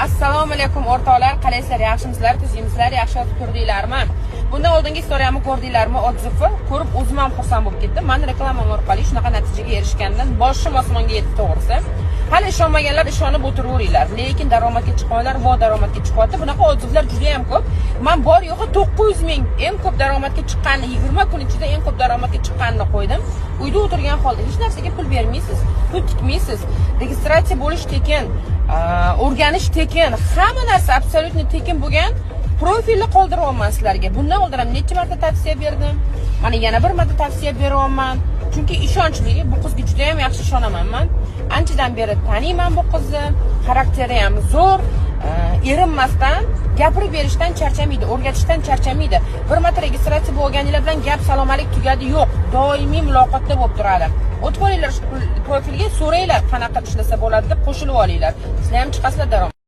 Assalomu alaykum, o'rtoqlar, qalaysizlar, yaxshimisizlar, tuzukmisizlar, yaxshi yotib turdinglarmi? Bundan oldingi история mni ko'rdinglarmi? Отзыв i ko'rib, o'zim ham xursand bo'lib ketdim. Mani reklamam orqali shunaqa natijaga erishgandan boshim osmonga yetdi, to'g'risi. Hali ishonmaganlar ishonib o'tiraveringlar, lekin daromadga chiqqanlar vo daromadga chiqyapti. Bunaqa отзыв lar juda ham ko'p. Man bor yo'g'i 900 ming eng ko'p daromadga chiqqanini, 20 kun ichida eng ko'p daromadga chiqqanini qo'ydim. Uyda o'tirgan holda hech narsaga pul bermaysiz, pul tikmaysiz, registratsiya bo'lish tekin, o'rganish tekin, hamma narsa абсолютно tekin bo'lgan profilni qoldiryapman sizlarga. Bundan oldin ham necha marta tavsiya berdim, mana yana bir marta tavsiya beryapman, chunki ishonchli. Bu qizga juda ham yaxshi ishonaman. Man anchadan beri taniyman bu qizni, xarakteri ham zo'r, erinmasdan gapirib berishdan charchamaydi, o'rgatishdan charchamaydi. Bir marta registratsiya bo'lganinglar bilan gap salom alik tugadi, yo'q, doimiy muloqotda bo'lib turadi. O'tib olinglar shu profilga, so'ranglar, qanaqa ishlasa bo'ladi deb, qo'shilib olinglar, sizlar ham chiqasizlar daromad.